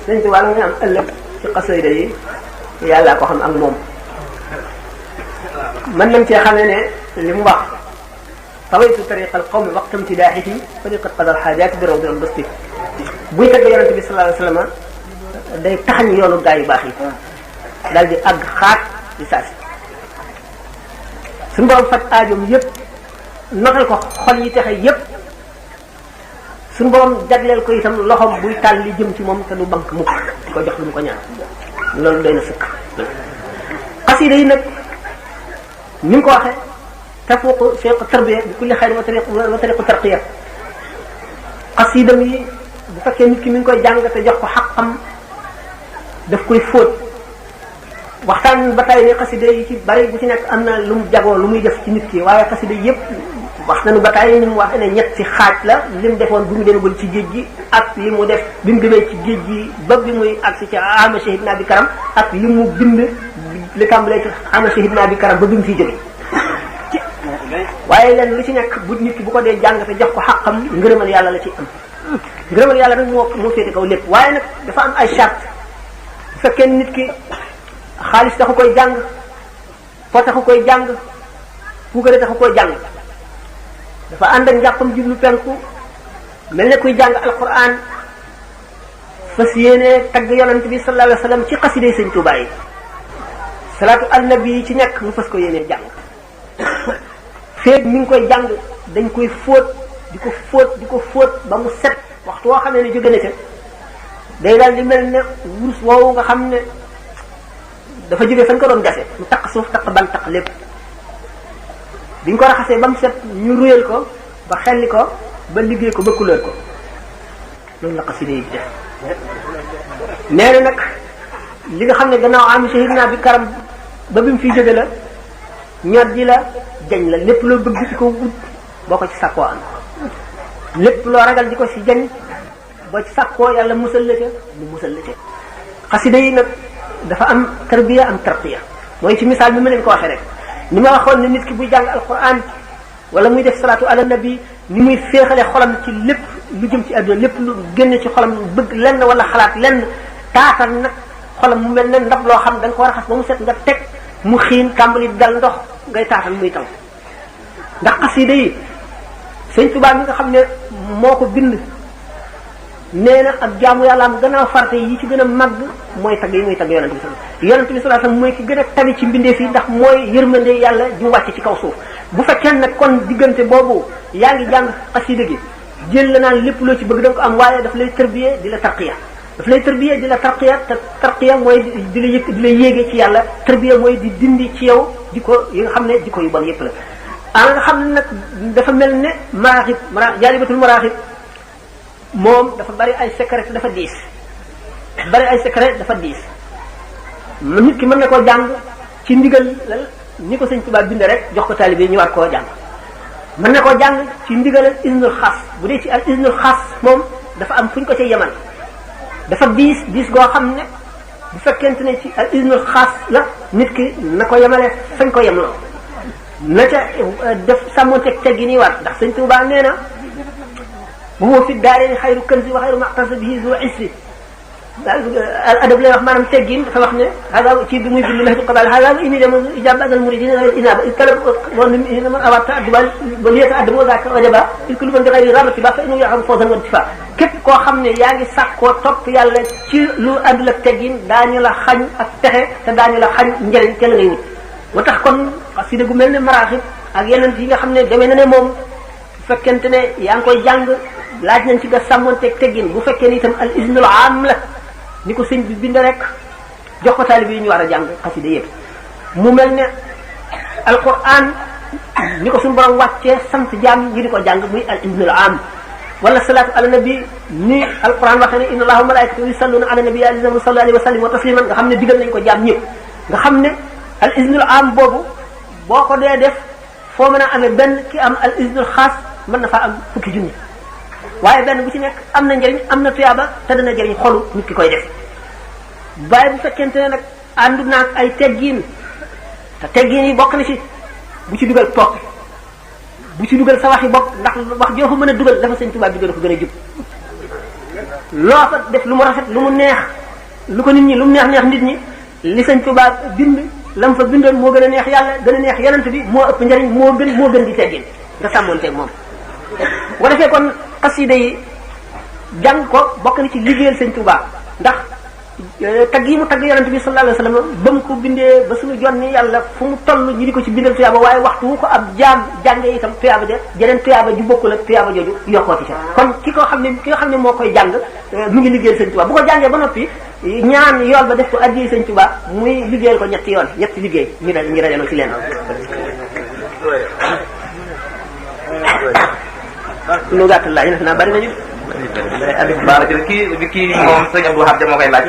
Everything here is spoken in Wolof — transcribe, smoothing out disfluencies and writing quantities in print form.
Sëñ Tuubaa la nga am ëllëg ci xasida yi yàlla ko xam ak moom mën nañ cee xamee ne li mu wax tawaytu tariqa al qawmi waqta imtidaahihi tariqa qada al xaajaat bi rawdi al basti buy tagg yonente bi sallallahu alayhi wa sallam day taxañ yoonu gaa yu baax yi daal di àgg xaat di saasi suñu borom faj aajoom yëpp notal ko xol yi texe yëpp suñu borom jagleel ko itam loxoom buy tàll li jëm ci moom te du banque mukk di ko jox lu mu ko ñaan loolu doy na sëkk xasida yi nag ni mu ko waxee tafuuqu cheikh tarbiya bi kulli xayr wa tariqu tarqiya xasidam yi bu fekkee nit ki mi ngi koy jàng te jox ko xaqam daf koy fóot waxtaan ba tey ne xasida yi ci bari bu ci nekk am na lu mu jagoo lu muy def ci nit ki waaye xasida yëpp wax nañu ba tey ni mu wax ne ñetti xaaj la li mu defoon bi mu demagul ci géej gi ak li mu def bi mu demee ci géej gi ba bi muy agsi ci ama shahid naa bi karam ak li mu bind li tàmbalee ci ama shahid naa bi karam ba bi mu fiy jóge waaye leen lu ci nekk bu nit ki bu ko dee jàng te jox ko xaqam ngërëmal yàlla la ci am ngërëmal yàlla nag moo féete kaw lépp waaye nag dafa am ay charte bu fekkee nit ki xaalis taxu koy jàng foo taxu koy jàng puukare taxu koy jàng dafa ànd ak njàppam jublu penku mel ne kuy jàng alquran fas yéene tagg yonent bi sallallahu alayhi wa sallam ci xaside Sëñ Tuubaa yi salaatu alnabi yi ci nekk mu fas ko yéene jàng feeg mi ngi koy jàng dañ koy fóot di ko fóot ba mu set waxtu woo xamee ne jóge na ca day daal di mel ne wurus woowu nga xam ne dafa jóge fañ ko doon gase mu taq suuf taq ban taq lépp biñ ko raxasee ba mu set ñu ruyal ko ba xelli ko ba liggéey ko ba couleur ko loolu la xasida yi di def nee na nag li nga xam ne gannaaw am shahid naa bi karam ba bi mu fiy jóge la ñor ji la jañ la lépp loo bëgg ci ko wut boo ko ci sàkkoo am lépp loo ragal di ko ci jañ boo ci sàkkoo yàlla musal la ca mu musal la ca xasida yi nag dafa am tarbiya am tarqiya mooy ci misaal bi ma leen ko waxee rek ni ma waxoon ne nit ki buy jàng alquran wala muy def salaatu ala nabi ni muy féexale xolam ci lépp lu jëm ci àdduna lépp lu génn ci xolam bëgg lenn wala xalaat lenn taatal nag xolam mu mel ne ndab loo xam da nga ko raxas ba mu set nga teg mu xiin tàmbali dal ndox ngay taatal muy taw ndax xasida yi Sëñ Tuubaa mi nga xam ne moo ko bind nee na ak jaamu yàlla am gannaaw farate yi ci gën a màgg mooy tagg yi muy tagg yonent bi sallallahu alayhi wasallam mooy ki gën a tabi ci mbindeef yi ndax mooy yërmande yàlla ju wàcc ci kaw suuf bu fekkee nag kon diggante boobu yaa ngi jàng xasida gi jël la naan lépp loo ci bëgg da nga ko am waaye daf lay tarbiyee di la tarqiya daf lay tarbiyee di la tarqiya te tarqiya mooy di la yëkk di la yéege ci yàlla tarbiya mooy di dindi ci yow jikko yi nga xam ne jikko yu bon yépp la ana nga xam ne nag dafa mel ne maraaxib jaalibatul maraaxib moom dafa bari ay secret dafa diis nit ki mën na koo jàng ci ndigal ni ko Sëñ Tuubaa bind rek jox ko taalibe yi ñu war koo jàng mën na koo jàng ci ndigalal isnul xaas bu dee ci al isnul xaas moom dafa am fu ñu ko ca yemal dafa diis goo xam ne bu fekkente ne ci al isnul xaas la nit ki na ko yemale fañ ko yemloo na ca def sàmmonteeg teg gi nii war ndax Sëñ Tuubaa nee na bu ma fi daaree xayru kanzi wa xayru maqtasa bihi zu isri al adab lay wax maanaam teggin dafa wax ne hada ci bi muy bind lahdu qabal hada ini dem ijaba al muridin inaba talab wa min man awat adba ba liyata adba zaka wajaba il kullu man bi xayri ramati ba fa inu yaxam fawzan wa intifa képp koo xam ne yaa ngi sàkkoo topp yàlla ci lu àndul ak teggin daañu la xañ ak texe te daañu la xañ njëriñ te la ngay wut moo tax kon xasida gu mel ne maraaxib ak yeneen yi nga xam ne demee na ne moom bu fekkente ne yaa ngi koy jàng laaj nañ ci nga sàmmonteeg teggin bu fekkee ni itam al isnul am la ni ko sëñ bi bind rek jox ko taalibe yi ñu war a jàng xasida yëpp mu mel ne alquran ni ko suñu borom wàccee sant jaam ñi di ko jàng muy al isnul am wala salaatu ala nabi ni alquran waxee ne inna allaha wa malaikatahu yusalluna ala nabi alladhina sallu alayhi wa sallim wa tasliman nga xam ne digal nañ ko jaam ñëpp nga xam ne al isnul am boobu boo ko dee def foo mën a amee benn ki am al isnul xaas mën na faa am fukki junni waaye benn bu ci nekk am na njëriñ am na tuyaaba te dana jëriñ xolu nit ki koy def waaye bu fekkente ne nag àndu naag ay teggiin te teggiin yi bokk na ci bu ci dugal toog bu ci dugal sa waxi bopp ndax wax joo fa mën a dugal dafa Sëñ Tuubaa bi gën a ko gën a jub loo fa def lu mu rafet lu mu neex lu ko nit ñi lu mu neex nit ñi li sëñ Tuubaa bind lam fa bindoon moo gën a neex yàlla gën a neex yonent bi moo ëpp njariñ moo gën di teggin nga sàmmoonteeg moom bu ko defee kon xasida yi jàng ko bokk na ci liggéeyal sëñ Tuubaa ndax tagg yi mu tagg yonent bi sallallahu alayhi wasallam ba mu ko bindee ba suñu jonni yàlla fu mu toll ñu di ko ci bindal tuyaaba waaye waxtu wu ko ab jaam jàngee itam tuyaaba ja jeneen tuyaaba ju bokkul ak tuyaaba jooju yokkooti ca kon ki nga xam ne moo koy jàng mu ngi liggéeyal sëñ Tuubaa bu ko jàngee ba noppi ñaan yool ba def ko addiyee sëñ Tuubaa muy liggéeyal ko ñetti liggéey ñu dajaloo ci leen lu gàttal laaj na bari nañu kii moom sëñ Abdou Wahab moo koy laaj